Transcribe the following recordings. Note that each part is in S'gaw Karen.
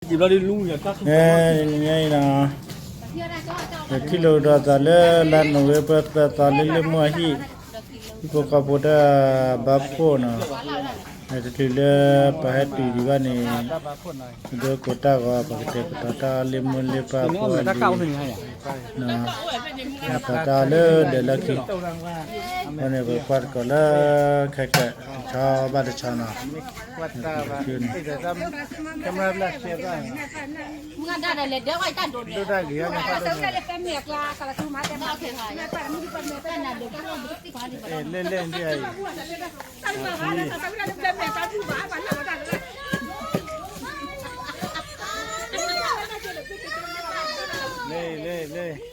လၢ လၢညါအံၤနီၤ, ပထံၣ်လိာ်ကဒီးသးလၢလါနိၣ်ဝ့ဘၢၣ်သၢသီလၢလ့ၣ်မိၢ်အဟံၣ်, ဟံၣ်ဖိဃီဖိတၢ်ဘါဖှိၣ်နီၤ, တချုးလၢပဟဲတုၤဒံးဘၣ်န့ၣ်, ဒိကိးတၢ်ဂီၤ ပကတဲာ်ကတီၤတၢ်လ့ၣ်မိၢ်လ့ၣ်ပၢ်ဖိအလံၤ, ပာ်တၢ်လၢဒၢးလၢခံ, အဃိန့ၣ် ပကွၢ်သကိးလၢခဲကဲး ဆီဘၣ်တဆီနီၤ, မုၢ်ဂၤဒၣ်ဒီးလဲၤဒၢးဝဲတၢ်ဒိးန့ၣ်, ဒိၣ်တၢ်ဂ့ၤ, လဲၤလဲၤဒ်အံၤ, လဲၤလဲၤလဲၤ,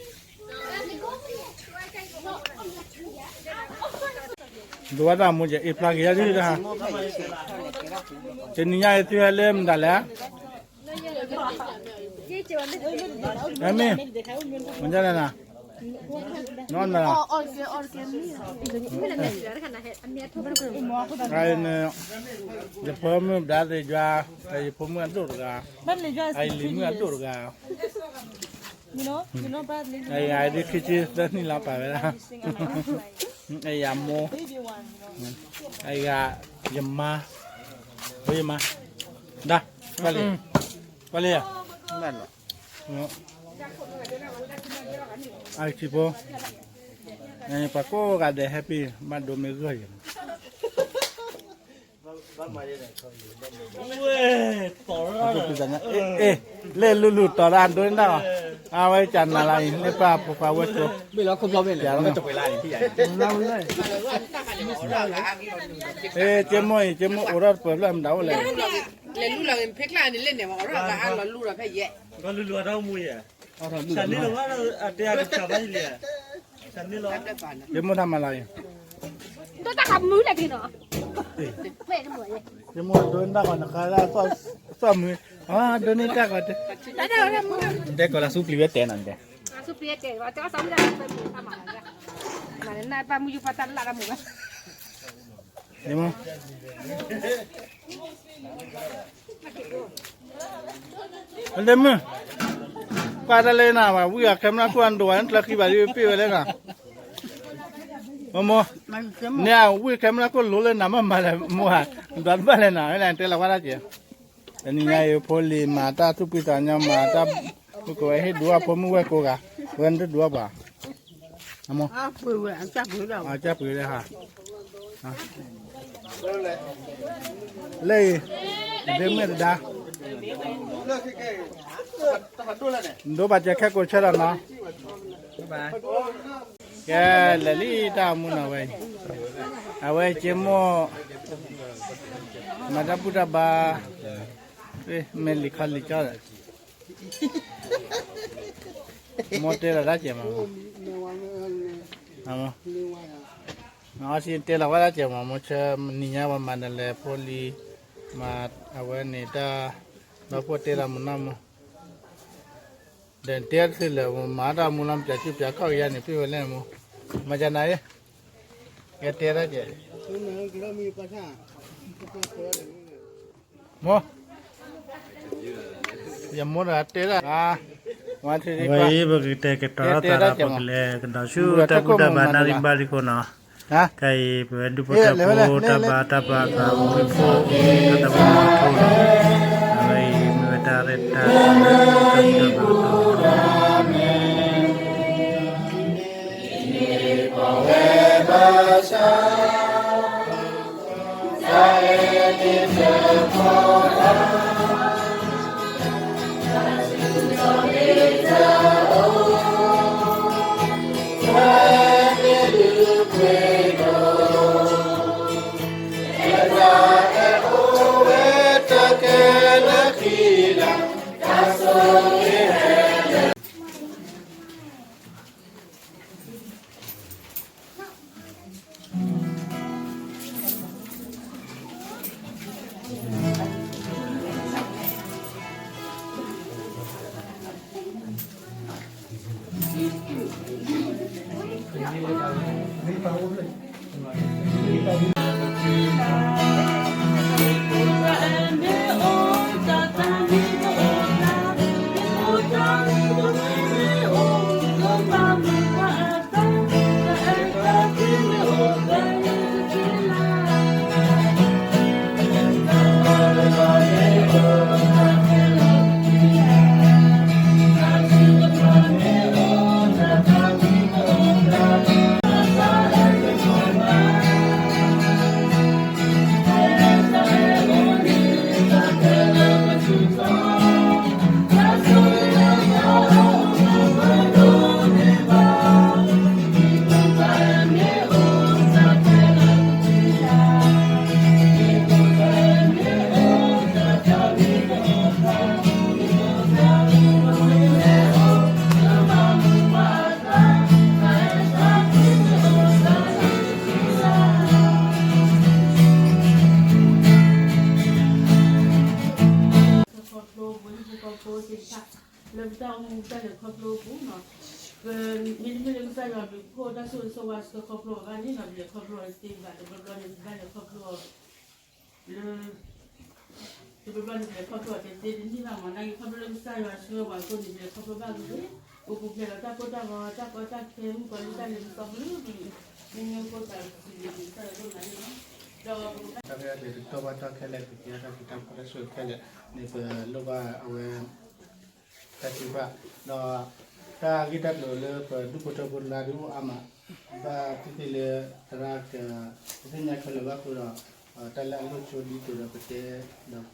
ဒိးဝဲဒၣ်မိၢ်ယအ့ၣ်ဖျါက့ၤယၤဒ်တဟါ, တနံၤညါအံၤသုဟဲလၢမတၤလဲၣ်, မ့ၢ်, မတၤလဲၣ်နၤ, နီၢ်နၤ, ယဖိမုၣ်ဘျါသ့ၣ်ယွၤ, ယဖိမုၣ်အဒိၣ်တဂၤ, အအံၤလံၤမုၣ်အဒိၣ်တဂၤ, အအံၤဒ်ခံဆံသၢနံၣ်လီၤပာ်ဝဲဒၣ်, အအံၤအမိၢ်, အအံၤယမါ, ယမါ, ဒၣ်, ပှၤလံ, ပှၤလံဧါ, အထံဖိ, ပှၤကိးဂၤဒဲး happy ဘၣ်ဒိမ့ၢ်ဂၢၢ်ယၤ လၢလူလူတီၤဒၣ်ဒိန့ၣ်ဒၣ်, အဝဲကနၤလၢအံၤ လၢပၢ်ဖိခွါဝဲၢ်ကျိၤ, က့မိၢ်အံၤ က့မိၢ်အိၣ်ထီၣ်တပၢၢ်ဖျၢၣ်မတၤအိၣ်လဲၣ်, လဲၤလူလီၤဖဲကျါန့ၣ် လဲၣ်န့ၣ်မးအိၣ်ထီၣ်ဘၣ်အါလီၤလူလီၤဖဲယဲၢ်, က့မိၢ်တၢ်မၤလီၤအံၤ, က့မိၢ်ဒိန့ၣ်တၢ်ဂီၤနခါဒၣ်, သီၣ်မုၢ်, ဒိန့ၣ်တၢ်ဂီၤ, တဲကိးလၢဆူပျံၤဝဲတဲနၤတဲ, က့မိၢ် လၢမုၢ်, ကွၢ်တၢ်လၢနၤဘၣ် ဝံၢ်အ camera ခိၣ်အဒိၣ်ဝဲ နချၢဃံဘၣ်ဒ်ပ့ၢ်ဝဲလၢနၤ, မိၢ်မိၢ်, န့ၣ်ဝံၢ် camera ခိၣ်လိၤလၢနၤမးမးလဲၣ် မိၢ်ဧါ, ဒွးတဘၣ်လဲၣ်နၤ ဝဲန့ၣ်တဲလီၤဝဲဒၣ်က့ၤ, တနံၤညါအံၤဖိလံၤမၤတၢ်သူၣ်ဖှံသးညီမၤတၢ်, မုၢ်ကဝဲဟ့ၣ်ဒုးအီၣ်ဖိမုၣ်ဝဲၢ်ကိးဂၤ, ဝဲနတဒုးအီၣ်ပှၤ အကၢ်ပှ့ၤဝဲဟါ, လၢအံၤ, ဒ့မုၣ်တဒါ, ဒိဘၣ်စဲးခဲကိးဆၢဒီးနီၤ, ကဲ, လဲၤလံတၢ်အမူနီၤဝဲအံၤ, အဝဲက့မိၢ်, မၤတၢ်ဘူၣ်တၢ်ဘါ, မ့ၢ်လံၤခီလံၤကၠီဒီး မိၢ်တဲလီၤတၢ်ကဲးမး, အီၣ်ဆံတဲလီၤဝဲဒၣ်ကဲးမး မိၢ်ဆၢ, နံၤညါပှၤမၤနလဲၤဖိလံၤ, မၤအဝဲန့ၣ်တၢ်, ဒီဖိတဲလီၤမနီၢ်မူ, ဒီးတဲတသ့လၢၤ မၤတၢ်မူလီၤ ပၠးစုပၠးခီၣ်ကယါန့ၣ် ပ့ၢ်ဝဲလဲၣ်မူ, မၤကနၤအံၤ, ကဲတဲတၢ်ကဲး မိၢ်, ယမိၢ်တဂၤတဲဒၣ်, ဝဲအံၤ ပကတဲာ်ကတီၤထီၣ်သးဒီး ပကလဲၤကဒီးဆူတၢ်ဘူၣ်တၢ်ဘါနၣ်ရံၣ်ဘၣ်ရံၣ်ခိၣ်နီၤ, ခဲအံၤ ပဝဲဒူၣ်ဖိထၢဖိ တၢ်ဘါတၢ်ဘါသးဝံၣ်ဖိ တၢ်သးဝံၣ်မီၤထိနီၤ, အဝဲအံၤမ့ၢ်ဝဲတၢ်ရဲၣ်တၢ်ကျဲၤ တၢ်ဘူၣ်တၢ်ဘါ ဖိသ့ၣ်တဖၣ် လၢပတၢ်အိၣ်မူတၢ်လဲၤခီဖျိအပူၤနီၤ, မ့တမ့ၢ်လၢကစၢ်ယွၤဘျုးဖှိၣ်တၢ်ဆိၣ်ဂ့ၤဆိၣ်ဝါဆှၢခီဖျိအီၤဘၣ်န့ၣ်နီၤ, ပလဲၤခီဖျိအီၤတသ့ဘၣ်. တဘျီဘျီန့ၣ် ပဘၣ်လဲၤခီဖျိအီၤ လၢ တဘျီဘျီန့ၣ် ပလဲၤခီဖျိအီၤတသ့တန့ၢ်ဘၣ်မး, နာ်က့ခီဖျိလၢကစၢ်ယွၤဆှၢပှၤအဃိန့ၣ် ပလဲၤခီဖျိဘၣ်က့ၤ, ပပူၤဖျဲးဒီးတၢ်ကိၢ်တၢ်ဂီၤ တၢ်ကီတၢ်ခဲ မုၣ်ကီၤလံၢ်တၢ်လဲၤကီကလုာ်ကလုာ်, မ့မ့ၢ်ဖိသၣ်စံးဘျုးကစၢ်ယွၤဒိၣ်မးန့ၣ်လီၤ. ဒီးပကဘၣ် တၢ်ဖဲအံၤတကတီၢ်ဘၣ်တၢ်ခဲလၢာ် ကကဲထီၣ်က့ၤတၢ်ကီတၢ်ခဲခဲလၢာ်န့ၣ် ပလိၣ်ဘၣ်အဝဲ တၢ်ထုကဖၣ်, ဒီး တၢ်ဂ့ၢ်တၢ်ကျိၤလၢပဒူၣ်ဖိထၢဖိတဂၤဒုးအိၣ်အါမး, ဘၣ်သ့ၣ်သ့ၣ်လၢ သရၣ်က ပသ့ၣ်ညါခဲလၢာ်ဘၣ်အဃိဒီး တၢ်လၢအလိၣ်ဆိဒ်သိးဒီးပတဲ ဒီး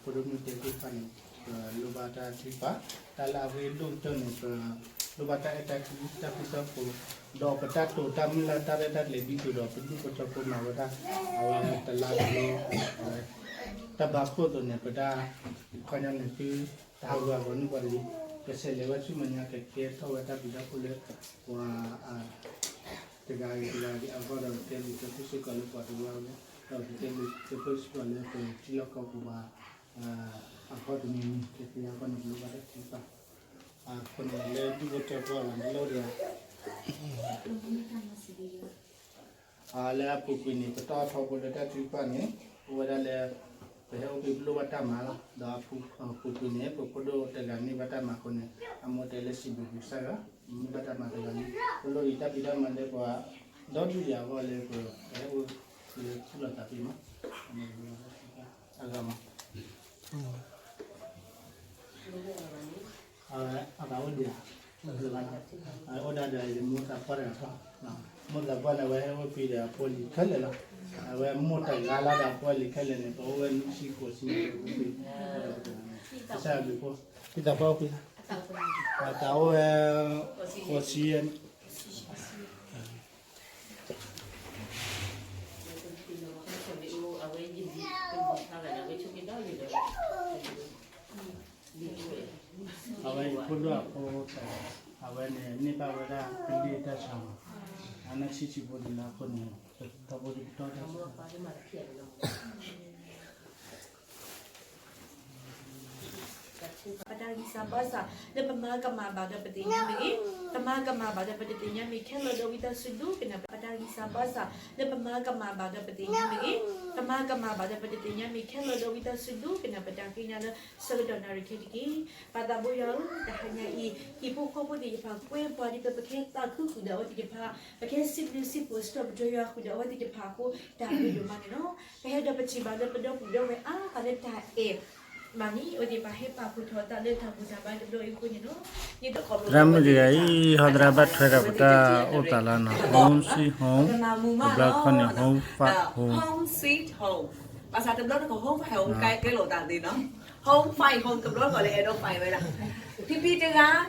ဖိဒိၣ်မုၣ်တဲသ့ၣ်တဖၣ်န့ၣ် ပလိၣ်ဘၣ်တၢ်ထုကဖၣ်, တၢ်လၢအဂ့ၢ်ဒိၣ်ကတၢၢ်န့ၣ် ပလိၣ်ဘၣ်တၢ်အဲၣ်တၢ်ကွံတၢ်ဃူတၢ်ဖိး, ဒီးပတၢ်တိာ်တၢ်မုၢ်လၢ်တၢ်ရဲၣ်တၢ်ကျဲၤဒ်သိးဒီး ပဒူၣ်ဖိထၢဖိမၤဝဲဒၣ် အဝဲတလါတဘျီ အဝဲ တၢ်ဘါခိၣ်အသိးန့ၣ် ပတၢ် ခီပညီန့ၣ် သုတဟးဂီၤအဂီၢ်န့ၣ်ပှၤတဂ့ၤ, ကဆဲးလဲၤဝဲဆူမဲာ်ညါ ကကဲထီၣ်ဝဲတၢ်ဘျုးတၢ်ဖှိၣ်လၢ ပှၤ တဂၤဂ့ၤတဂၤဂ့ၤအဂီၢ်ဒီး ကတဲဘျုးကဲဖှိၣ်စ့ၢ်ကီးလၢပှၤတဝၢအဂီၢ်, ဒီးကတဲဘျုးကဲဖှိၣ်စ့ၢ်ကီးလၢပထံလီၢ်ကီၢ်ပူၤဘၣ် အဂီၢ်တမံၤမံၤ ကသ့အဂီၢ်န့ၣ် ပလိၣ်ဘၣ်တၢ်ထုကဖၣ်, အဃိန့ၣ် လၢဒူၣ်ဖိထၢဖိအဂီၢ်န့ၣ် လၢဒၣ် လၢအပူၤကွံာ်န့ၣ် ပတီၢ်ထီဘိလၢတၢ်ထုကဖၣ်န့ၣ် အိၣ်ဝဲဒၣ်လၢ ပဟဲအိၣ်ဖဲပလိၣ်ဘၣ်တၢ်မၤလီၤ. ဒီးအပူၤကွံာ်န့ၣ် ပဖိဒိၣ်တဂၤန့ၢ်ဘၣ်တၢ်မၤအဃိန့ၣ် အမိၢ်တဲလၢစံးဘျုးကစၢ်ယွၤ န့ၢ်ဘၣ်တၢ်မၤတဂၤန့ၣ် ပလိၣ်ဒံးတၢ်ဖံးတၢ်မၤလၢပှၤ ဒီဒူၣ်ယၤအဂီၢ်လၢပဟဲအိၣ်လၢထူလီၤသးဖဲမး အဂၤမး အဘၣ်အိၣ်ဒံးဧါ, အိၣ်ဒၣ်ဒီးယမိၢ်သးပှၢ်တဂၤဃီ, မိၢ်သးပှၢ်န့ၣ် အဝဲဟဲအိၣ်ဖဲဒီးအဖိလံၤခဲလၢာ်လီၤ. အဝဲမိၢ်တဂၤလၢဒီးအဖိလံၤခဲလၢာ်န့ၣ် ပအိၣ်ဝဲနွံဆံဃိးဆံန့ၣ် ကစၢ်ယွၤဘျုးဖှိၣ်, ဖံသးပှၢ်အိၣ်ဖဲ, တၢ်အိၣ်ဝဲ ဃိးဆံ အဝဲယဖိဒိၣ်အဖိတဂၤ အဝဲန့ၣ် န့ၢ်ဘၣ်ဝဲဒၣ်ကလ့ၢ်တၢ်ဆါမး, အနၢ်ဆံးဆံးဖိန့ၣ်လီၤ. အဃိန့ၣ် ပထီဘိတကတီၢ်တၢ်ဆါ ပတၢ်ဂံၢ်စၢ်ဘါစၢ် လၢပမၤကမၣ်ဘၣ်ဒီးပသ့ၣ်ညါမ့ၢ်ဂ့ၤ, ပမၤကမၣ်ဘၣ်ဒီးပတသ့ၣ်ညါမ့ၢ်ခဲလၢာ်ဒီးဝံသးစူၤဒိကနၣ်ပတၢ်ဂံၢ်စၢ်ဘါစၢ် လၢပမၤကမၣ်ဘၣ်ဒီးပသ့ၣ်ညါမ့ၢ်ဂ့ၤ, ပမၤကမၣ်ဘၣ်ဒီးပတသ့ၣ်ညါမ့ၢ်ခဲလၢာ်ဒီးဝံသးစူၤဒိကနၣ်ပတၢ်ဃ့နၤလၢဆၢကတီၢ်နၣ်ရံၣ်ခဲတက့ၢ်. ပၢ်သးဘိယွၤဧၢ, တဟါညါအံၤ ဟံၣ်ဖိဃီဖိသ့ၣ်တဖၣ် ကွဲပှၤဒ်သိးပကဟဲသးခုဃုာ်ဒီးအဝဲသ့ၣ်တဖၣ်, ပကဟဲစံးဘျုးစံးဖှိၣ်စံးထီၣ်ပတြၢၤယွၤဃုာ်ဒီးအဝဲသ့ၣ်တဖၣ်အဃိ တၢ်ဘျုးဒိၣ်မးန့ၣ်လီၤ. ပဟဲဒီးပထံၣ်ဘၣ်လၢပဒီပုၢ်ဒီဝဲၢ်အါဂၤလၢတၢ်အဲၣ် မၤန့ၢ်အဝဲသ့ၣ်တဖၣ် ဟဲပာ်ဖှိၣ်ထီၣ်အသးလၢတၢ်ဘူၣ်တၢ်ဘါတဘျီအံၤအဃိန့ၣ်လီၤ. သရၣ်မုၣ်တဂၤအံၤ ဟီသရၣ်ဘၣ်ထွဲဒီးပတၢ်အိၣ်သးလီၤနီၤ, Home Sweet Home, တဘျီခီန့ၣ် Home Fat Home, Home Sweet Home, ဘၣ်ဆၣ်တဘျီတခီ Home Fat Home ကဲလိာ်သးသ့နီၤ, Home Fine Home တဘျီတခီလၢအဲၣ်ဒိး fine ဝဲဒၣ်, ဖံဖံ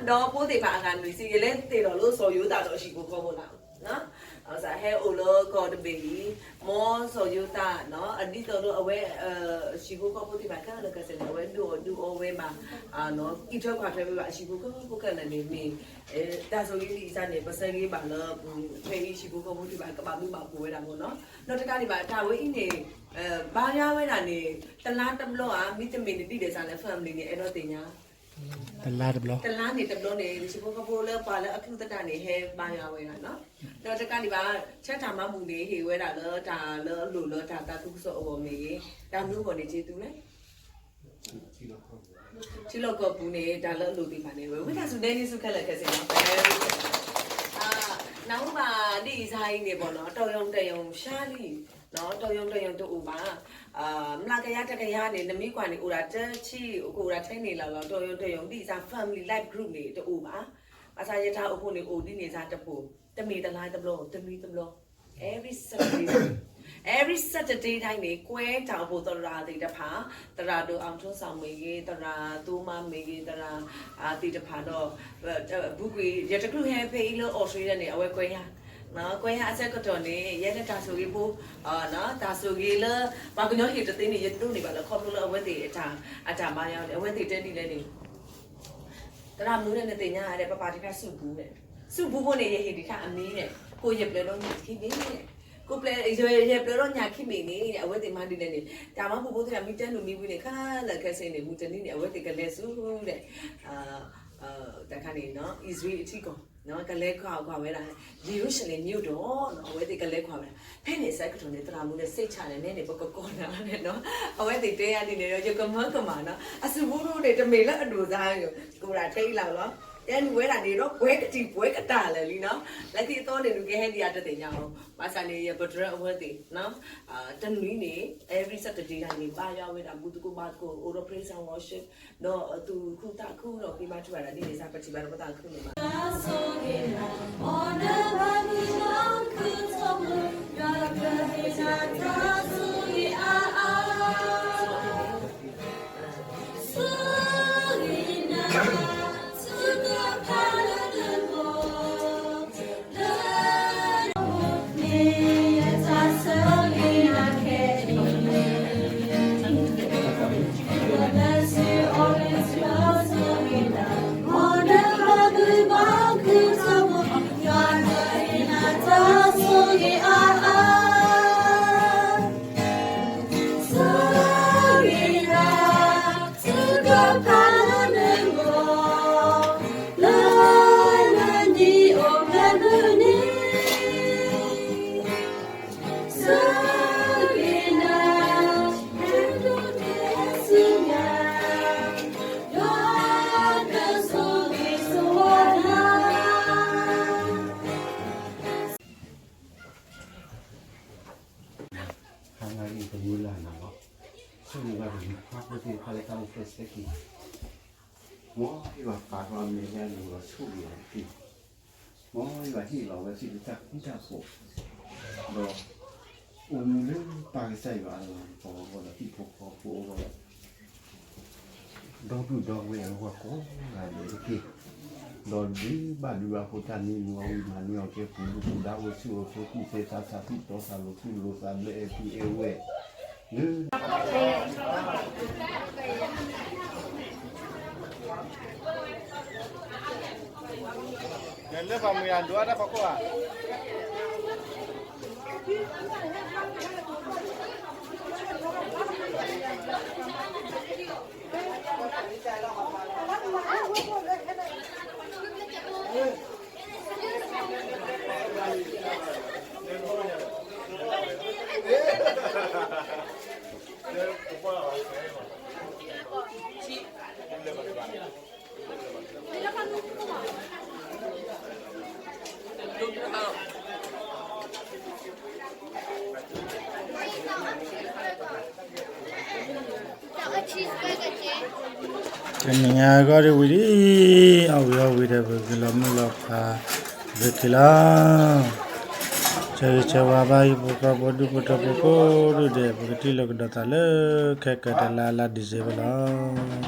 တဂၤ ဒီးဖိသ့ၣ်တဖၣ်အဂၤနွံဆံ ယလဲၤသ့ၣ်လီၤလၢစီၤယိၤသးဒီးဟံၣ်ဖိဃီဖိလီၤ. ဘၣ်ဆၣ်ဟဲအိၣ်လၢကီၢ်တဘ့ၣ်အံၤ မ်စီၤယိၤသး အဒ်သိးဒီးအဝဲ ဟံၣ်ဖိဃီဖိသ့ၣ်တဖၣ်ခဲလၢာ်ခဲဆ့န့ၣ် အဝဲဒိၣ်အီၣ်ဒုးအီဝဲမး အံးထွဲကွၢ်ထွဲဝဲဘၣ် ဟံၣ်ဖိဃီဖိခဲလၢာ်န့ၣ်မ့ၢ် တၢ်ဆိၣ်ဂ့ၤဒ်အံၤန့ၣ် ပဆၢဂ့ၤဘၣ်လၢ ဖဲအံၤဟံၣ်ဖိဃီဖိသ့ၣ်တဖၣ်ကဘၣ်မုာ်ဘၣ်ပှဲၤဝဲဒၣ်မ့ၢ်နီၤ, ဒီးတကးဒံးဘၣ် တၢ်ဝဲအံၤန့ၣ် ဘါယွၤဝဲဒၣ်န့ၣ် တလါတဘျီဧါ မ့တမ့ၢ်တဒ်လဲၣ်စ့ၢ်လၢ family န့ၣ် အဲၣ်ဒိးသ့ၣ်ညါ တလါတဘျီ, တလါန့ၣ်တဘျီန့ၣ် ဟံၣ်ဖိဃီဖိလၢပှၤလၢအကလုၢ်သတးန့ၣ် ဟဲဘါယွၤဝဲဒၣ်နီၤ, ဒီးတကးဒံးဘၣ် ဆၢတၢ်မၤဘူၣ်န့ၣ် ဟ့ၣ်ဝဲဒၣ်လၢတၢ်လၢအလိၣ်လၢတၢ်သးခုကစီၣ်အဂီၢ်မ့ၢ်ဂ့ၤ, တၢ်မနုၤအဂီၢ်န့ၣ် က့ၤသူလဲၣ် ထံလီၢ်ကီၢ်ပူၤန့ၣ် တၢ်လၢအလိၣ်သ့ၣ်တဖၣ်န့ၣ် ဝံသးစူၤဒဲန့ၣ်ဆူခဲလၢာ်ခဲဆ့နီၤ, နၢ်ဟူဘၣ်ဒ်အံၤစ့ၢ်အံၤန့ၣ် ပေါ့နော်, တော်ရုံတန်ရုံ ရှမ်းလီၤ, တော်ရုံတန်ရုံတအိၣ်ဘၣ်, မျးကယၤတကယၤန့ၣ် နမ့ၢ်ကွၢ်န့ၣ် အိၣ်ဒၣ်တဆံ ကအိၣ်ဒၣ်ထဲန့ၣ်လီၤလီၤ, တော်ရုံတန်ရုံ ဒ်အံၤစ့ၢ် family life group န့ၣ် တအိၣ်ဘၣ်, ဘၣ်ဆၣ်ယတၢ်အိၣ်ဖှိၣ်န့ၣ် အိၣ်ဒ်န့ၣ်စ့ၢ်တပိၢ်, တမ့ၢ်တလါတဘျီ တနွံတဘျီ every Saturday, every Saturday night န့ၣ် ကွဲတၢ်အိၣ်ဖှိၣ်သရၣ်သ့ၣ်တဖၣ်, သရၣ်ဒိၣ် အောင်ထွန်းဆောင် မ့ၢ်ဂ့ၤ, သရၣ်သိမါမ့ၢ်ဂ့ၤ, သရၣ်သ့ၣ်တဖၣ်ဒီး ဘူးကွံာ် ယတချုးဟဲဖဲအံၤလၢအီစထြ့လယါန့ၣ် အဝဲကွဲယၤ, ကွဲယၤအဆၢကတီၢ်န့ၣ် ယဲလၢတၢ်ဆိၣ်ဂ့ၤဖိ, တၢ်ဆိၣ်ဂ့ၤလၢ ပှၤကညီဟ့ၣ်တသ့န့ၣ် ယဒိးန့ၢ်ဘၣ်လၢခီဖျိလၢအဝဲသ့ၣ်အတၢ်, အတၢ်ဘါယွၤန့ၣ် အဝဲသ့ၣ်တဲဒ်လဲၣ်န့ၣ် သရၣ်မုၣ်န့ၣ် နသ့ၣ်ညါဧါဒီး ပပာ်တခါဆူၣ်ပူၤန့ၣ်, ဆူၣ်ပူၤဖိန့ၣ် ယဟ့ၣ်ဒံးခါအမံၤန့ၣ် ကိၣ်ယဲၢ်ပျဲၢ်ဒီးမုၢ်ခံဘ့ၣ်န့ၣ်, ကိးပျဲ ယဲၢ်ပျဲၢ်ထီၣ်ညါခံဘ့ၣ်န့ၣ် အဝဲသ့ၣ်မၤဒ်လဲၣ်န့ၣ် တၢ်မၤဘူၣ်ဖိသ့ၣ်တဖၣ်မ့ၢ်တဲနုာ်မံၤဝံၤန့ၣ် ခဲလၢာ်ခဲဆ့န့ၣ် မုၢ်တနံၤန့ၣ် အဝဲသ့ၣ်ကလဲၤဆူဒီး တခါန့ၣ် အံၣ်စရ့လးအထံကီၢ် ကလဲၤကွၢ်ကွၢ်ဝဲဒၣ် ယရူၤၡလ့ၣ် မြို့တော် အဝဲသ့ၣ်ကလဲၤကွၢ်ဝဲဒၣ် ဖဲန့ၣ်အဆၢကတီၢ်န့ၣ် သရၣ်မုၣ်ဒီး စိတ်ချ န့ၣ် နဲန့ၣ် ပကကိးနၤန့ၣ်နီၤ အဝဲသ့ၣ်တဲယၤဒ်န့ၣ်ဒီး ယကမၢကမၣ်နီၤ အစုဖိတအိၣ်န့ၣ် တမ့ၢ်လၢအဒိၣ်သါ ကိးဒၣ်ထဲအံၤလီၤနီၤ တဲနုာ်ဝဲဒၣ်န့ၣ်ဒီး ပှဲၤကတံာ်ပှဲၤကတၢၢ်လၢာ်လံနီၤ လၢခံအသီန့ၣ် နုာ်ကဟဲဒံးအတသ့ၣ်ညါအီၤ ဘၣ်ဆၣ်န့ၣ် ယပတြၢၤအဝဲသ့ၣ် တနွံန့ၣ် every Saturday တဂၤန့ၣ် ဘါယွၤဝဲဒၣ် ဘူၣ်သကိးဘါသကိး အိၣ်ဒီး praise and worship ဒီးသူၣ်ခုသးခုဒီး ဃ့ဘါထုကဖၣ်ဒ်န့ၣ် ပထံၣ်ဘၣ်ဒီးပသးခုန့ၣ်ဘၣ် ဟါလၢအဂ့ၤ ပမုၢ်လၢ်နၤလီၤ. ဆိၣ်ဂ့ၤဘၣ်ပမုၢ်ခွါဖိသ့ၣ်တဖၣ်လၢတၢ်အိၣ်ဖျဲၣ်ဆဲးက့ၤ, မ်ယွၤပာ်ထီၣ်အမဲာ်ညါလူၤလီၤဆိၣ်ဂ့ၤအီၤတက့ၢ်. မ်ယွၤဟ့ၣ်လီၤဝဲသုတၢ်ဃူတၢ်ဖိး, ဒီးအိၣ်မူလၢပၢ်ကစၢ်ယွၤအလၤကပီၤအဂီၢ်ဒီးဟံၣ်ဖိဃီဖိအဂီၢ် ဒီပုၢ်ဒီဝဲၢ်အဂီၢ်ကိးဂၤဒဲးတက့ၢ်. ဒီးဒုးဘၣ်ဒုးဘၣ်ဖိတၢ်နံၤမူအဝံၤမၤနံၤအီၤကဲပူၤဒုပူၤဒါအိၣ်ဆူၣ်အိၣ်ချ့ကူၣ်သ့သးဆးသူၣ်တီသးလိၤသူၣ်လိၤသးဘျဲၣ်အဲၣ်ပုၢ်အဲၣ်ဝဲၢ် လၢပှၤမုၢ်ယၤဒိးတၢ်ဖီခိၣ်ဧါ. တနံၤအံၤဂီၢ်ဒ်ဝံၤလံ, အီၣ်ဝံၤအီၣ်ဝံၤဒီး ပကလီၤမုၢ်လီၤဖး, ပက့ၤလီၤ. ဆၢဂ့ၤဆၢဝါဘၣ်ဟံၣ်ဖိဃီဖိဒူၣ်ဖိထၢဖိကိးဒူၣ်ဒဲး, ပကထံၣ်လိာ်ကဒီးသးလၢခဲကတလါလါ December လီၤ.